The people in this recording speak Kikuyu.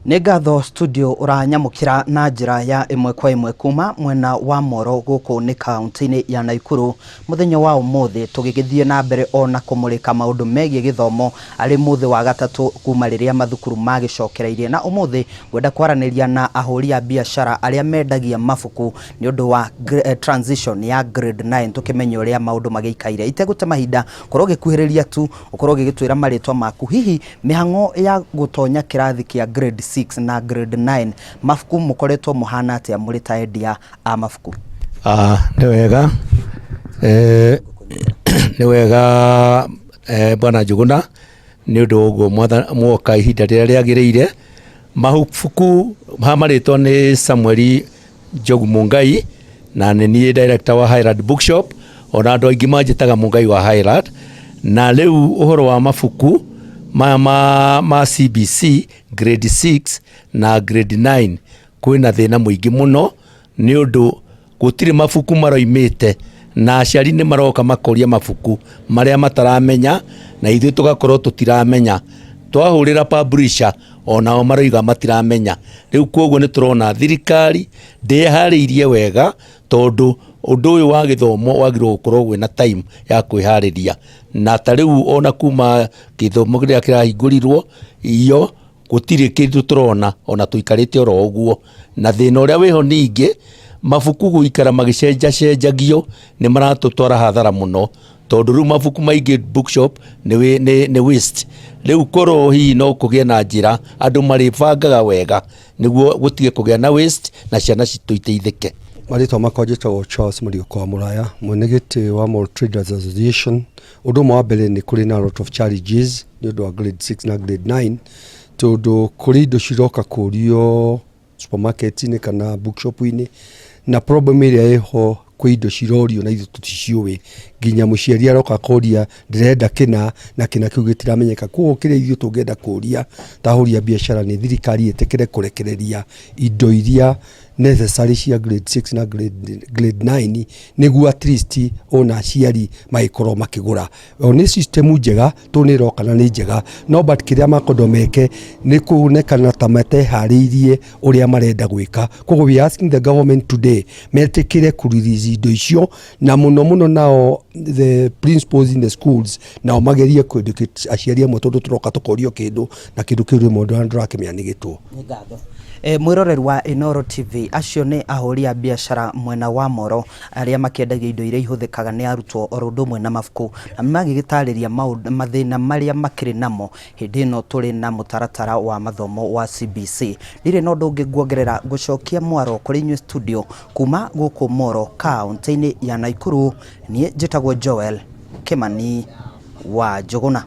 Nĩ ngatho studio ũranyamũkĩra na njĩra ya ĩmwe kwa ĩmwe kuma mwena wa Moro gũkũ nĩ kaunti-inĩ ya Naikuru. Mũthenya wa ũmũthĩ tũgĩgĩthiĩ na mbere ona kũmũrĩka maũndũ megiĩ gĩthomo arĩ mũthĩ wa gatatũ kuma rĩrĩa mathukuru magĩcokereirie. Na ũmũthĩ ngwenda kwaranĩria na ahũri a biacara arĩa mendagia mabuku nĩ ũndũ wa transition ya grade 9 tũkĩmenye ũrĩa maũndũ magĩikaire. Itegũte mahinda korwo ũgĩkuhĩrĩria tu ũkorwo ũgĩgĩtwĩra marĩtwa maku, hihi mĩhang'o ya gũtonya kĩrathi kĩa grade 6 na grade 9 mabuku mũkoretwo mũhana atĩa mũrĩ ta endia a mabuku? Nĩ wega, nĩ wega, Bwana Njuguna, nĩ ũndũ wa ũguo mwoka ihinda rĩrĩa rĩagĩrĩire. Mabuku ha marĩtwa nĩ Samuel Njogu Mungai, na nĩ niĩ director wa Highland Bookshop, ona andũ aingĩ manjĩtaga Mungai wa Highland. Na rĩu ũhoro wa mabuku maya ma CBC grade 6 na grade 9, kwĩna thĩna mũingĩ mũno nĩ ũndũ gũtirĩ mabuku maroimĩte, na aciari nĩ maroka makoria mabuku marĩa mataramenya, na ithuĩ tũgakorwo tũtiramenya. Twahũrĩra publisher, onao maroiga matiramenya. Rĩu koguo nĩ tũrona thirikari ndĩharĩirie wega, tondũ ũndũ ũyũ wa gĩthomo wagĩrĩirwo gũkorwo wĩna time ya kwĩharĩria. Na ta rĩu ona kuma gĩthomo kĩrĩa kĩrahingũrirwo iyo, gũtirĩ kĩndũ tũrona, ona tũikarĩte oro ũguo. Na thĩna ũrĩa wĩho ningĩ, mabuku gũikara magĩcenjacenjagio nĩ maratũtwara hathara mũno, tondũ rĩu mabuku maingĩ bookshop nĩ waste. Rĩu korwo hihi no kũgĩe na njĩra andũ marĩbangaga wega nĩguo gũtige kũgĩa na waste na ciana citũ iteithĩke. Marĩtwa makwa njĩtagwo Charles Mũriũka wa Mũraya, mwene gĩtĩ wa Mall Traders Association. Ũndũ ũmwe wa mbere, nĩ kũrĩ na lot of challenges nĩ ũndũ wa grade 6 na grade 9, tondũ kũrĩ indo ciroka kũrio supermarket-inĩ kana bookshop-inĩ, na problem ĩrĩa ĩho, kwĩ indo cirorio na ithuĩ tũticiũĩ. Nginya mũciari aroka akoria, "Ndĩrenda kĩna," na kĩna kĩu gĩtiramenyeka. Koguo kĩrĩa ithuĩ tũngĩenda kũria ta ahũri a biacara nĩ thirikari ĩtĩkĩre kũrekereria indo iria necessary cia grade 6 na grade 9, nĩguo at least ona aciari magĩkorwo makĩgũra. O nĩ system njega tondũ nĩ ĩroka na nĩ njega, no but kĩrĩa makwendwo meke nĩ kuonekana ta mateharĩirie ũrĩa marenda gwĩka. Koguo we are asking the government today metĩkĩre kũ release indo icio, na mũno mũno nao the principals in the schools nao magerie kũ educate aciari amwe, tondũ tũroka tũkorio kĩndũ na kĩndũ kĩu rĩmwe ndũrakĩmenya nĩ gĩtũ. Nĩ ngatho. Mwĩroreri wa Inooro TV, acio nĩ ahũri a biacara mwena wa Moro arĩa makĩendagia indo iria ihũthĩkaga nĩ arutwo oro ũndũ ũmwe na mabuku, na magĩgĩtarĩria maũndũ mathĩna marĩa makĩrĩ namo hĩndĩ ĩno tũrĩ na mũtaratara wa mathomo wa CBC. Ndirĩ na ũndũ ũngĩ nguongerera, ngũcokia mwaro kũrĩ inyuĩ studio kuma gũkũ Moro, kaunti-inĩ ya Naikuru. Niĩ njĩtagwo Joel Kĩmani wa Njũgũna.